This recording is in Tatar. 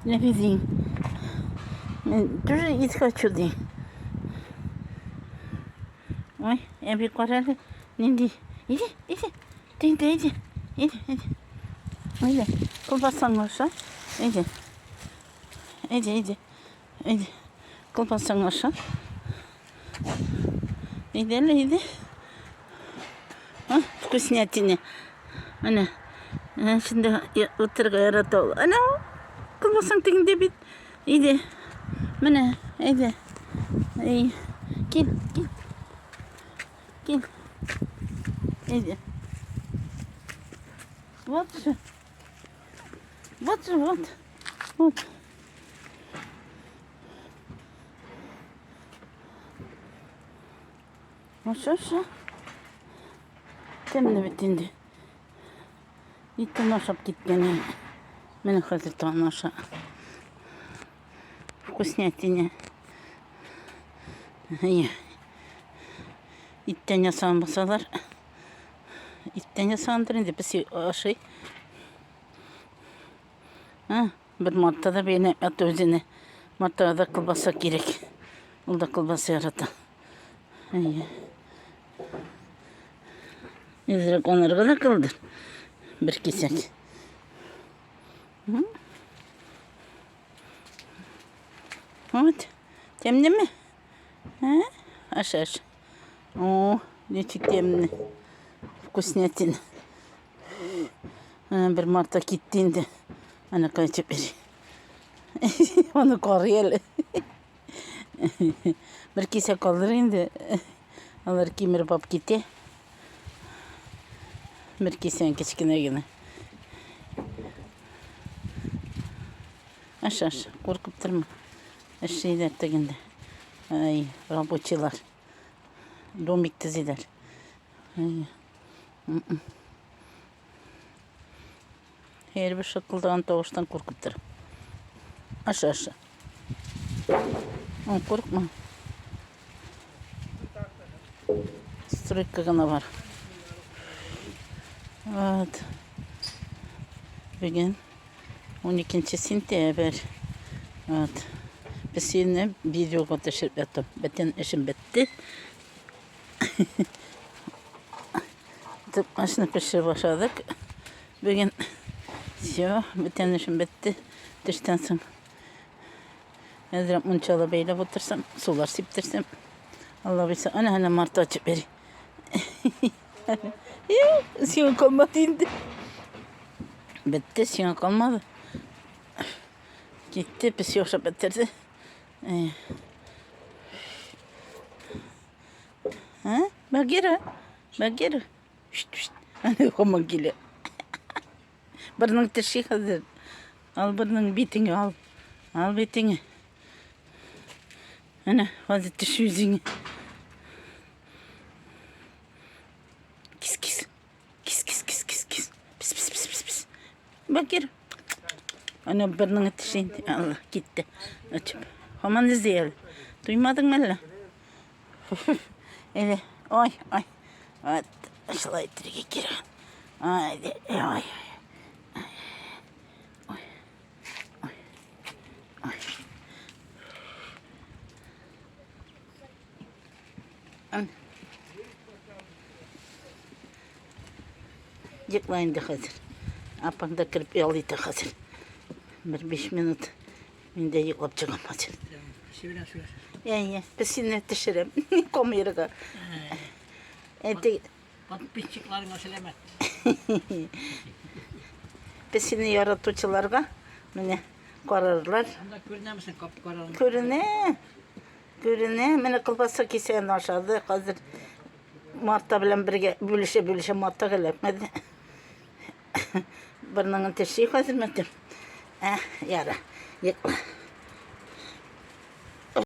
Нәфисин. Мин тоже ит хочу ди. Ой, әби кара әле. Нинди? Иди, иди. Тиңде, иди. Иди, иди. Иди. Колбасаң аша. Иди. Иди, иди. Иди. Колбасаң аша. Иди әле, иди. А, вкуснятина. Менә. Менә шунда утырырга ярата ул. Әнә ул. Колбасаң тегендә бит. Иди. Менә, әйдә. Әй. Кил, кил. Кил. Әйдә. Вот же. Вот же, вот. Вот. Аша, аша. Тәмле бит инде. Итен ашап киткән инде. Менә хәзер тагын аша. Вкуснятина. Әйе. Иттән ясаган булсалар, иттән ясагандыр инде, песи ашый. А, бер мартта да бәйнәп ята үзенә. Мартага да колбаса кирәк. Ул да колбаса ярата. Әйе. Әзрәк анарга да калдыр. Бер кисәк. Вот. Тәмлеме? Ә? Аша, аша. О, ничек тәмле. Вкуснятина. Менә бер марта китте инде. Аны кайтып бир. Аны карый әле. Бер кисәк калдыр инде. Алар кимереп алып китә. Бер кисән кечкенә генә. Аша, аша, куркып торма. Эшлиләр тегендә. Ай, рабочийлар. Домик төзиләр. Ай. Һәрбер шыкылдаган тавыштан куркып тор. Аша, аша. Куркма. Стройка гына бар. Вот. Бүген 12 сентябрь. Вот. Без сине видеога төшереп яттым. Бөтен эшем бетте. Тупмашны пешереп ашадык. Бүген все, бөтен эшем бетте. Төштән соң әзрәк мунчала бәйләп утырсам, сулар сиптерсәм. Алла боерса, әнә әнә марта ачып бери. Сиңа калмады инде. Бетте, сиңа калмады. Китте, песи ашап бетерде. А? Багира, Багира. Шт, шт. Аны һаман килә. Бернең теше хәзер. Ал бернең битеңе ал. Ал битеңе. Әнә, хәзер теше үзеңе. Кис, кис. Кис, кис, кис, кис, кис. Пис, пис, пис, пис, пис. Бакир. Әнә бернең теше инде. Алла, китте. Очып. Һаман эзли әле. Туймадыңмы әллә? Әле, ой, ой. Вот, шулай итәргә кирәк. Ай, ой, ой. Ой, ой, ой. Йокла инде хәзер. Апаң да кереп ял итә хәзер. Бер 5 минут мин дә йоклап чыгам хәзер. Песи белән сөйләшәсең. Әйе, песине төшерәм камерага. Әти Подписчикларыңа сәламәт. Песине яратучыларга менә карарлар. Анда күренәме соң кап-кара? Күренә. Күренә. Менә колбаса кисәген ашады. Хәзер Марта белән бергә бүлешә-бүлешә Марта эләкмәде. Борыныңны тешли хәзер мәтем. Ә, яра. Йокла.